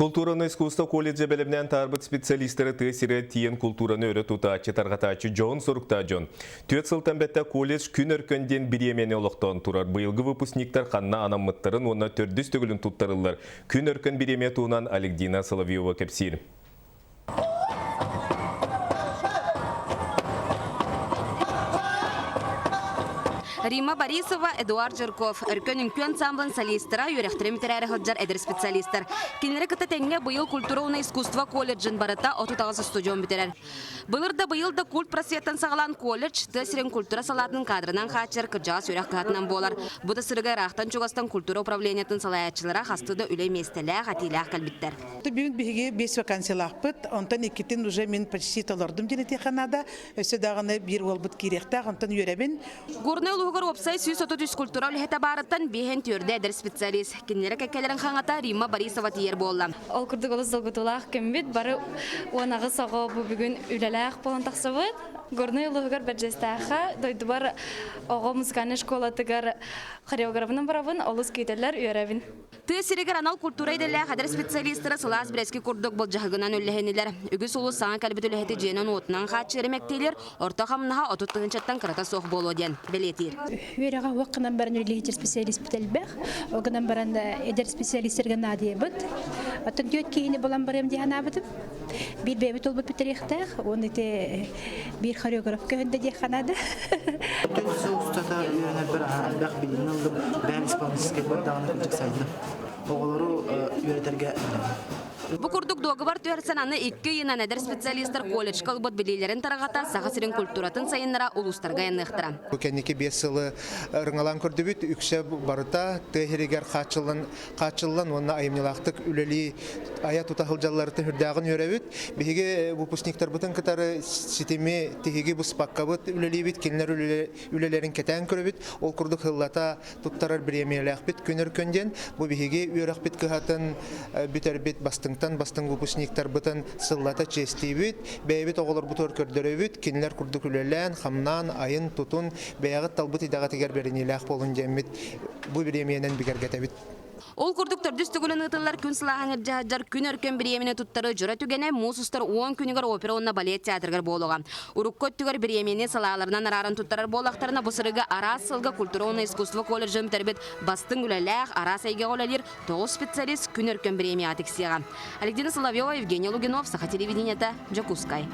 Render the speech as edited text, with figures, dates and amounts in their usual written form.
Култуураны искусство колледжа бэлэмнээн таарбыт специалистары тыа сирэ тиийэн култуураны өрө тутааччы, тарҕатааччы дьоһун соруктаах дьон. Түөрт сылтан бэттэх колледж күн өркөн диэн бириэмийэни олохтоон турар. Быйылгы выпускниктар ханна анаммыттарын уонна төрдүс төгүлүн туттарыллар Күн өркөн бириэмийэ туһунан Александра Соловьева кэпсиир. Римма Борисова, Эдуард Жирков, Өркөн үҥкүү ансамблын солистара, үөрэхтэрин бүтэрээри сылдьар эдэр специалистар. Кинилэри кытта тэҥҥэ быйыл культура уонна искусство колледжын барыта 38 устудьуон бүтэрэр. Былыр да быйыл да культ просветтан саҕалаан колледж тыа сирин культура салаатын кадрынан хааччыйар кырдьаҕас үөрэх кыһатынан буолар. Бу да сырыга ыраахтан-чугастан культура управлениетын салайааччылара хастыы да үлэ миэстэлээх, этиилээх кэлбиттэр. Бүгүн биһиги биэс вакансиялаахпыт, онтон иккитин уже мин почти толордум диэн этиэххэ наада. Өссө даҕаны биир уолбут киириэхтээх, онтон үөрэбин. Горнай улууһугар уопсай 133 культура үлэһитэ баарыттан биэһин түөрдэ эдэр специалист. Кинилэрэ кэккэлэрин хаҥата Римма Борисова тиийэр буолла. Ол курдук олус долгутуулаах күммүт. Бары 18 оҕо бу бүгүн үлэлээх буолан тахсыбыт. Горнай улууһугар Бэрдьиэстээххэ дойдубар оҕо музыкальнай школатыгар хореографынан барабын, олус күүтэллэр, үөрэбин. Тыа сиригэр анал культура идэлээх эдэр специалистара сылаас бэрэски курдук былдьаһыгынан үллэһиннилэр. Үгүс улуус саҥа кэлбит үлэһити дьиэнэн-уотунан хааччыйар мэктиэлиир орто хамнаһа 30 тыһыынчаттан кырата суох буолуо диэн бэлиэтиир. Үөрэҕэ уох гынан баран үлэлиир специалиспит элбэх. Ол гынан баран эдэр специалистарга наадыйабыт. Оттон түөрт киһини булан барыам дии санаабытым. Биир бэйэбит уолбут бүтэриэхтээх. Уонна ити биир хореограф көһүндэ диэххэ наада. Түөрт сыл устата үөрэнэрбэр элбэх билиини ыллым. Бэйэм исполнительскай даҕаны кырдьык сайынным. Оҕолору үөрэтэргэ Бу курдук дуогабар түһэрсэн аны икки ыйынан эдэр специалистар колледжка ылбыт билиилэрин тарҕата Саха сирин культуратын сайыннара улуустарга айанныахтара. Бу кэнники биэс сылы ырыҥалаан көрдүбүт. Үксэ барыта тыа иһигэр хааччыллан хааччыллан уонна айымньылаахтык үлэлии айа-тута сылдьалларыттан үрдээҕин үөрэбит. Биһиги выпускниктарбытын кытары ситими тиһиги быспаккабыт үлэлиибит, кинилэр үлэлэрин кэтээн көрөбүт. Ол курдук сыллата туттарар бириэмийэлээхпит күн өркөн диэн бу биһиги үөрэхпит кыһатын бүтэрбит бастыҥтан бастыҥ выпускниктарбытын сыллата чиэстиибит, бэйэбит оҕолорбутугар көрдөрөбүт, кинилэр курдук үлэлээн, хамнаан, айын-тутун, бэйэҕит талбыт идэҕитигэр бэриниилээх буолун диэммит бу бириэмийэнэн бигэргэтэбит. Ол курдук төрдүс төгүлүн ыытыллар күн сылааһын илдьэ сылдьар күн өркөн бириэмийэни туттарыы дьоро түгэнэ муус устар уон күнүгэр опера уонна балет театрыгар буолуоҕа. Урукку өттүгэр бириэмийэни салааларынан арааран туттарар буоллахтарына, бу сырыыга араас сылга культура уонна искусство колледжын бүтэрбит бастыҥ үлэлээх, араас эйгэҕэ үлэлиир тоҕус специалист күн өркөн бириэмийэҕэ тиксиэҕэ. Александра Соловьева, Евгений Лугинов, Саха телевидениета, Дьокуускай.